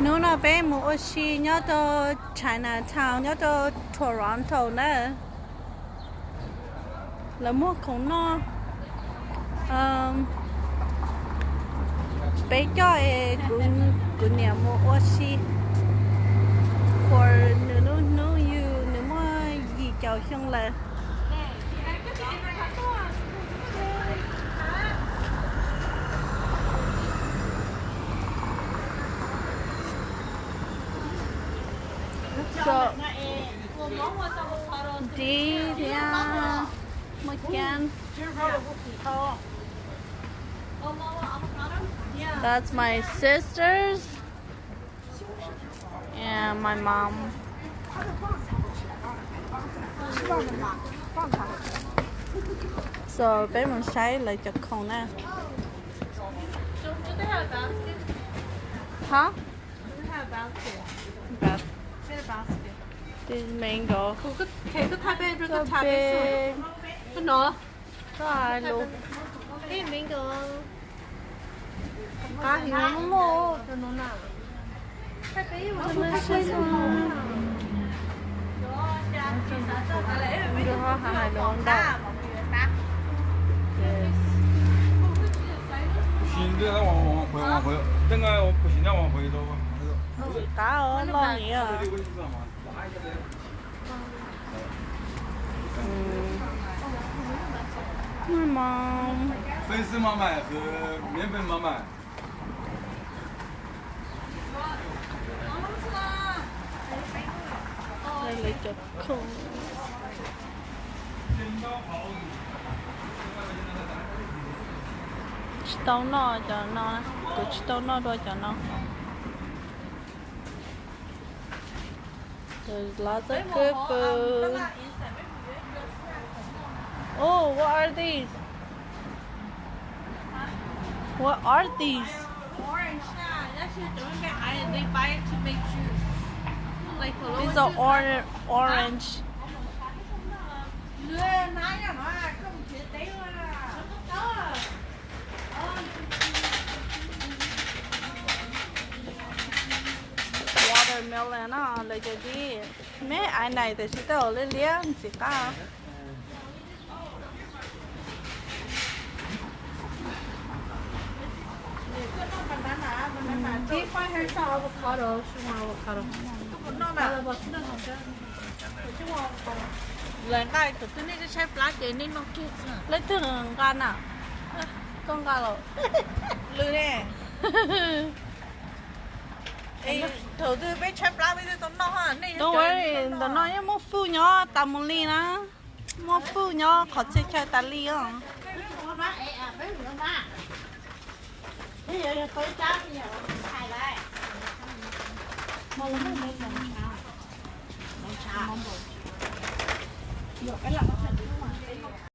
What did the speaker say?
Hnub no peb mus ua si nyob rau Chinatown nyob rau Toronto na. Lawv muag khoom noj. Peb coj es kuv niam mus ua si. Qhov nws lub hnub yug nws muaj yim caum xyoo lawm. So, dib thiab muaj kiab. That's my sisters and my mom. So peb mus saib lawv cov khoom na. Hov? Mango. So big. Koj hais lus. Qab heev no muaj. Nkawd ho hais lus ntau. Qab os, loj li os. Mom. 分身妈妈和原本妈妈。 Lawv cov khoom. Tsis tau noj cov no, kuv tsis tau noj dua cov no. There's lots of good food. Oh, what are these? What are these? Orange. They buy it to make juice. Like the These are orange. Or-, orange. Watermelon no, lawv cov dib. Meb ai nais tiam sis tej zaum liab liab ntxim qab. Avocado, avocado. Lawv nqa tus twg nej tshaib plab ces nej noj kiag. Leej twg nqa na? Koj nqa los? Lwm ne. Thaum twg peb tshaib plab peb twb tau noj. Ntawm no yeej muaj food nyob tas mus li na. Muaj food nyob qhov txhia chaw tas li os.